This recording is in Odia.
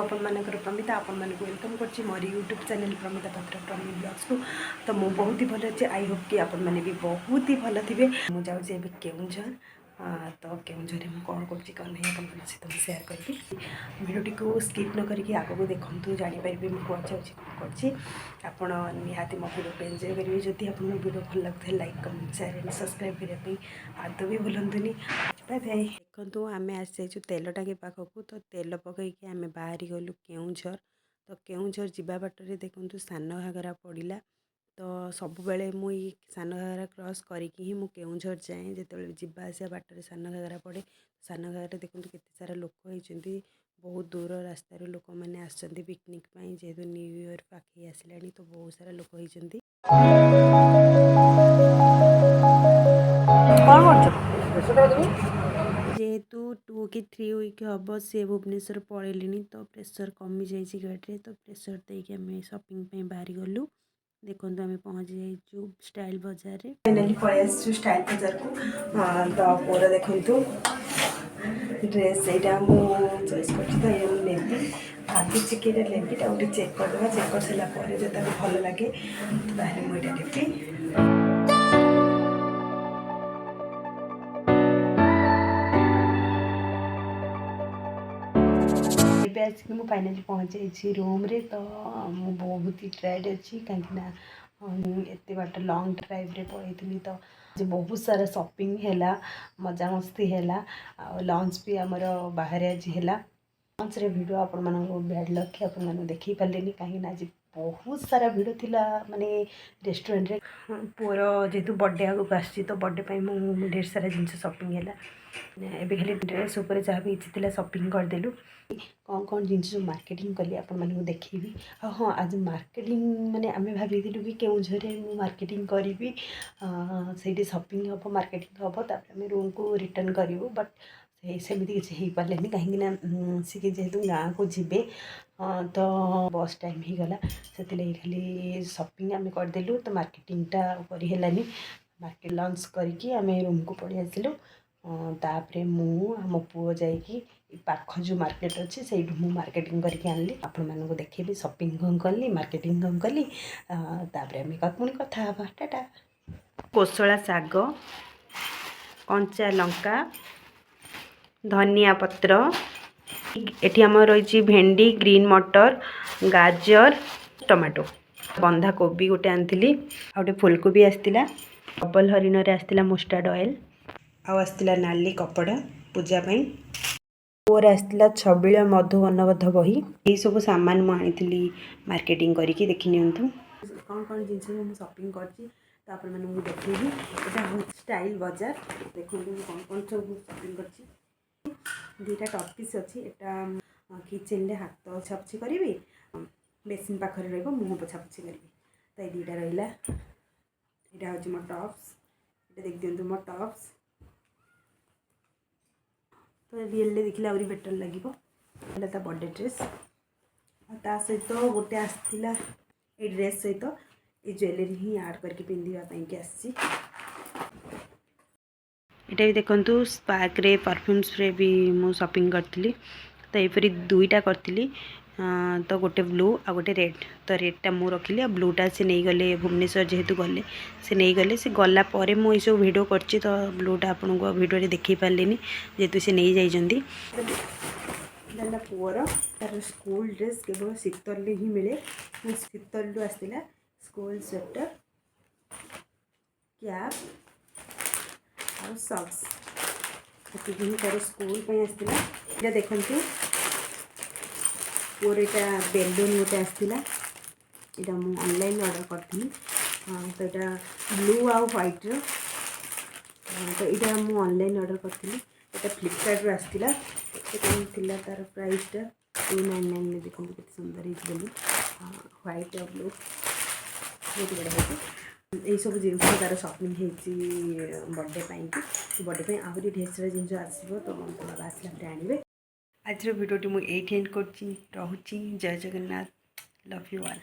ଆପଣମାନଙ୍କର ପ୍ରମିତା ଆପଣମାନଙ୍କୁ welcome କରୁଛି ମୋର ୟୁଟ୍ୟୁବ୍ ଚ୍ୟାନେଲ୍ ପ୍ରମିତା ପାତ୍ର ପ୍ରମି ବ୍ଲଗ୍ସକୁ। ତ ମୁଁ ବହୁତ ହି ଭଲ ଅଛି। I Hope କି ଆପଣମାନେ ବି ବହୁତ ହି ଭଲ ଥିବେ। ମୁଁ ଯାଉଛି ଏବେ କେଉଁଝର। ତ କେଉଁଝରରେ ମୁଁ କ'ଣ କରୁଛି, କ'ଣ ନାହିଁ, ଆପଣମାନଙ୍କ ସହିତ ମୁଁ ସେୟାର କରିବି। ଭିଡ଼ିଓଟିକୁ ସ୍କିପ୍ ନ କରିକି ଆଗକୁ ଦେଖନ୍ତୁ, ଜାଣିପାରିବେ ମୁଁ କୁଆଡ଼େ ଯାଉଛି, କ'ଣ କରୁଛି। ଆପଣ ନିହାତି ମୋ ଭିଡ଼ିଓକୁ ଏନ୍ଜୟ କରିବେ। ଯଦି ଆପଣଙ୍କ ଭିଡ଼ିଓ ଭଲ ଲାଗୁଥାଏ, like, comment, share and subscribe କରିବା ପାଇଁ ଆଦୌ ବି ଭୁଲନ୍ତୁନି। Bye bye. ଦେଖନ୍ତୁ, ଆମେ ଆସିଯାଇଛୁ ତେଲ ଟାଙ୍କି ପାଖକୁ। ତ ତେଲ ପକାଇକି ଆମେ ବାହାରି ଗଲୁ କେଉଁଝର। ତ କେଉଁଝର ଯିବା ବାଟରେ ଦେଖନ୍ତୁ, ସାନ ଘାଗରା ପଡ଼ିଲା। ତ ସବୁବେଳେ ମୁଁ ଏଇ ସାନ ଘାଗରା କ୍ରସ୍ କରିକି ହିଁ ମୁଁ କେଉଁଝର ଯାଏଁ। ଯେତେବେଳେ ଯିବା ଆସିବା ବାଟରେ ସାନ ଘାଗରା ପଡ଼େ। ସାନ ଘାଗରାରେ ଦେଖନ୍ତୁ, କେତେ ସାରା ଲୋକ ହେଇଛନ୍ତି। ବହୁତ ଦୂର ରାସ୍ତାରୁ ଲୋକମାନେ ଆସିଛନ୍ତି ପିକନିକ୍ ପାଇଁ। ଯେହେତୁ ନ୍ୟୁ ଇୟର୍ ପାଖେଇ ଆସିଲାଣି, ତ ବହୁତ ସାରା ଲୋକ ହେଇଛନ୍ତି। କ'ଣ କରୁଛ? ଯେହେତୁ 2 କି 3 ୱିକ୍ ହେବ ସେ ଭୁବନେଶ୍ୱର ପଳେଇଲେଣି, ତ ପ୍ରେସର୍ କମିଯାଇଛି ଗାଡ଼ିରେ। ତ ପ୍ରେସର୍ ଦେଇକି ଆମେ ସପିଂ ପାଇଁ ବାହାରି ଗଲୁ। ଦେଖନ୍ତୁ, ଆମେ ପହଞ୍ଚି ଯାଇଛୁ ଷ୍ଟାଇଲ୍ ବଜାରରେ। ଫାଇନାଲି ପଳେଇ ଆସିଛୁ ଷ୍ଟାଇଲ୍ ବଜାରକୁ। ତ ପୁଅର ଦେଖନ୍ତୁ ଡ୍ରେସ୍, ଏଇଟା ମୁଁ ଚଏସ୍ କରିଛି, ତ ଏଇଟା ମୁଁ ନେବି। ଭାବୁଛି କି ଏଇଟା ନେବି। ତାକୁ ଟିକେ ଚେକ୍ କରିଦେବା। ଚେକ୍ କରିସାରିଲା ପରେ ଯଦି ତାକୁ ଭଲ ଲାଗେ, ତାହେଲେ ମୁଁ ଏଇଟା ନେବି। ଏବେ ଆସିକି ମୁଁ ଫାଇନାଲି ପହଞ୍ଚିଯାଇଛି ରୁମ୍ରେ। ତ ମୁଁ ବହୁତ ହି ଟାୟାର୍ଡ଼ ଅଛି, କାହିଁକିନା ଏତେ ବାଟ ଲଙ୍ଗ୍ ଡ୍ରାଇଭ୍ରେ ପଳେଇଥିଲି। ତ ଆଜି ବହୁତ ସାରା ସପିଂ ହେଲା, ମଜାମସ୍ତି ହେଲା ଆଉ ଲଞ୍ଚ ବି ଆମର ବାହାରେ ଆଜି ହେଲା। ଲଞ୍ଚରେ ଭିଡ଼ିଓ ଆପଣମାନଙ୍କୁ, ବ୍ୟାଡ଼୍ ଲକ୍, ଆପଣମାନଙ୍କୁ ଦେଖେଇ ପାରିଲିନି, କାହିଁକିନା ଆଜି ବହୁତ ସାରା ଭିଡ଼ ଥିଲା ମାନେ ରେଷ୍ଟୁରାଣ୍ଟରେ। ପୁଅର ଯେହେତୁ ବର୍ଥଡ଼େ ଆଗକୁ ଆସୁଛି, ତ ବର୍ଥଡ଼େ ପାଇଁ ମୁଁ ଢେର ସାରା ଜିନିଷ ସପିଂ ହେଲା। ଏବେ ଖାଲି ଡ୍ରେସ୍ ଉପରେ ଯାହା ବି କିଛି ଥିଲା, ସପିଂ କରିଦେଲୁ। କ'ଣ କ'ଣ ଜିନିଷ ସବୁ ମାର୍କେଟିଂ କଲି, ଆପଣମାନଙ୍କୁ ଦେଖେଇବି। ଆଉ ହଁ, ଆଜି ମାର୍କେଟିଂ ମାନେ ଆମେ ଭାବିଥିଲୁ କି କେଉଁଝରରେ ମୁଁ ମାର୍କେଟିଂ କରିବି, ସେଇଠି ସପିଂ ହେବ, ମାର୍କେଟିଂ ହେବ, ତାପରେ ଆମେ ରୁମ୍କୁ ରିଟର୍ଣ୍ଣ କରିବୁ। ବଟ୍ ସେମିତି କିଛି ହେଇପାରିଲାନି, କାହିଁକିନା ସିଏ ଯେହେତୁ ଗାଁକୁ ଯିବେ, ତ ବସ୍ ଟାଇମ୍ ହେଇଗଲା। ସେଥିଲାଗି ଖାଲି ସପିଂ ଆମେ କରିଦେଲୁ, ତ ମାର୍କେଟିଂଟା କରିହେଲାନି। ମାର୍କେଟ ଲଞ୍ଚ କରିକି ଆମେ ରୁମ୍କୁ ପଳେଇ ଆସିଲୁ। ତାପରେ ମୁଁ ଆମ ପୁଅ ଯାଇକି ଏ ପାଖ ଯେଉଁ ମାର୍କେଟ ଅଛି, ସେଇଠୁ ମୁଁ ମାର୍କେଟିଂ କରିକି ଆଣିଲି। ଆପଣମାନଙ୍କୁ ଦେଖେଇବି ସପିଂ କ'ଣ କଲି, ମାର୍କେଟିଂ କ'ଣ କଲି। ତାପରେ ଆମେ ପୁଣି କଥା ହେବା। ଟାଟା। କୋଶଳା ଶାଗ, କଞ୍ଚା ଲଙ୍କା, ଧନିଆ ପତ୍ର। ଏଠି ଆମର ରହିଛି ଭେଣ୍ଡି, ଗ୍ରୀନ୍ ମଟର, ଗାଜର, ଟମାଟୋ। ବନ୍ଧାକୋବି ଗୋଟେ ଆଣିଥିଲି ଆଉ ଗୋଟେ ଫୁଲକୋବି ଆସିଥିଲା। ଡବଲ୍ ହରିଣରେ ଆସିଥିଲା ମୁଷ୍ଟାର୍ଡ଼ ଅଏଲ୍ ଆଉ ଆସିଥିଲା ନାଲି କପଡ଼ା ପୂଜା ପାଇଁ। ପୁଅର ଆସିଥିଲା ଛବିଳ ମଧୁ ବର୍ଣ୍ଣବୋଧ ବହି। ଏଇସବୁ ସାମାନ ମୁଁ ଆଣିଥିଲି ମାର୍କେଟିଂ କରିକି। ଦେଖି ନିଅନ୍ତୁ କ'ଣ କ'ଣ ଜିନିଷ ମୁଁ ସପିଂ କରିଛି, ତ ଆପଣମାନଙ୍କୁ ମୁଁ ଦେଖେଇବି। ଏଇଟା ହେଉଛି ଷ୍ଟାଇଲ୍ ବଜାର। ଦେଖନ୍ତୁ, ମୁଁ କ'ଣ କ'ଣ ସବୁ ସପିଂ କରିଛି। ଦୁଇଟା ଟପ୍ ପିସ୍ ଅଛି। ଏଇଟା କିଚେନ୍ରେ ହାତ ପୋଛାପୋଛି କରିବି, ବେସିନ୍ ପାଖରେ ରହିବ, ମୁହଁ ପୋଛାପୋଛି କରିବି। ତ ଏଇ ଦୁଇଟା ରହିଲା। ଏଇଟା ହେଉଛି ମୋ ଟପ୍ସ। ଏଇଟା ଦେଖିଦିଅନ୍ତୁ, ମୋ ଟପ୍ସ। ତ ରିଏଲ୍ରେ ଦେଖିଲେ ଆହୁରି ବେଟର୍ ଲାଗିବ। ହେଲା ତା ବର୍ଥଡ଼େ ଡ୍ରେସ୍ ଆଉ ତା ସହିତ ଗୋଟେ ଆସିଥିଲା। ଏଇ ଡ୍ରେସ୍ ସହିତ ଏଇ ଜୁଏଲେରୀ ହିଁ ଆଡ଼୍ କରିକି ପିନ୍ଧିବା ପାଇଁକି ଆସିଛି। ଏଇଟା ବି ଦେଖନ୍ତୁ, ସ୍ପାର୍କରେ ପରଫ୍ୟୁମ୍ ସ୍ପ୍ରେ ବି ମୁଁ ସପିଂ କରିଥିଲି। ତ ଏହିପରି ଦୁଇଟା କରିଥିଲି, ତ ଗୋଟେ ବ୍ଲୁ ଆଉ ଗୋଟେ ରେଡ଼୍। ତ ରେଡ଼୍ଟା ମୁଁ ରଖିଲି ଆଉ ବ୍ଲୁଟା ସେ ନେଇଗଲେ। ଭୁବନେଶ୍ୱର ଯେହେତୁ ଗଲେ, ସେ ନେଇଗଲେ। ସେ ଗଲା ପରେ ମୁଁ ଏସବୁ ଭିଡ଼ିଓ କରିଛି। ତ ବ୍ଲୁଟା ଆପଣଙ୍କୁ ଆଉ ଭିଡ଼ିଓରେ ଦେଖେଇ ପାରିଲିନି, ଯେହେତୁ ସେ ନେଇଯାଇଛନ୍ତି। ହେଲା ପୁଅର ତାର ସ୍କୁଲ ଡ୍ରେସ୍। କେବଳ ଶୀତଲରେ ହିଁ ମିଳେ। ଶୀତଲରୁ ଆସିଥିଲା ସ୍କୁଲ ସ୍ୱେଟର, କ୍ୟାପ୍ ଆଉ ସକ୍ସ। ଏତିକି ହିଁ ତାର ସ୍କୁଲ ପାଇଁ ଆସିଥିଲା। ଏଇଟା ଦେଖନ୍ତୁ, ପୁଅର ଏଇଟା ବେଲୁନ୍ ଗୋଟେ ଆସିଥିଲା। ଏଇଟା ମୁଁ ଅନଲାଇନ୍ ଅର୍ଡ଼ର କରିଥିଲି। ତ ଏଇଟା ବ୍ଲୁ ଆଉ ହ୍ୱାଇଟ୍ର। ତ ଏଇଟା ମୁଁ ଅନଲାଇନ୍ ଅର୍ଡ଼ର କରିଥିଲି। ଏଇଟା ଫ୍ଲିପକାର୍ଟରୁ ଆସିଥିଲା। କେତେ କ'ଣ ଥିଲା ତାର ପ୍ରାଇସ୍ଟା? 299ରେ। ଦେଖନ୍ତୁ, କେତେ ସୁନ୍ଦର ହେଇଛି ବେଲୁନ୍, ହ୍ୱାଇଟ୍ ଆଉ ବ୍ଲୁ, ବହୁତ ବଢ଼ିଆ ହେଇଛି। ଏଇସବୁ ଜିନିଷ ତାର ସପିଂ ହେଇଛି ବର୍ଥଡ଼େ ପାଇଁକି। ବର୍ଥଡ଼େ ପାଇଁ ଆହୁରି ଢେର ସାରା ଜିନିଷ ଆସିବ, ତ ବାବା ଆସିଲା ପରେ ଆଣିବେ। ଆଜିର ଭିଡ଼ିଓଟି ମୁଁ ଏଇଠି ଏଣ୍ଡ କରୁଛି। ରହୁଛି। ଜୟ ଜଗନ୍ନାଥ। Love you all.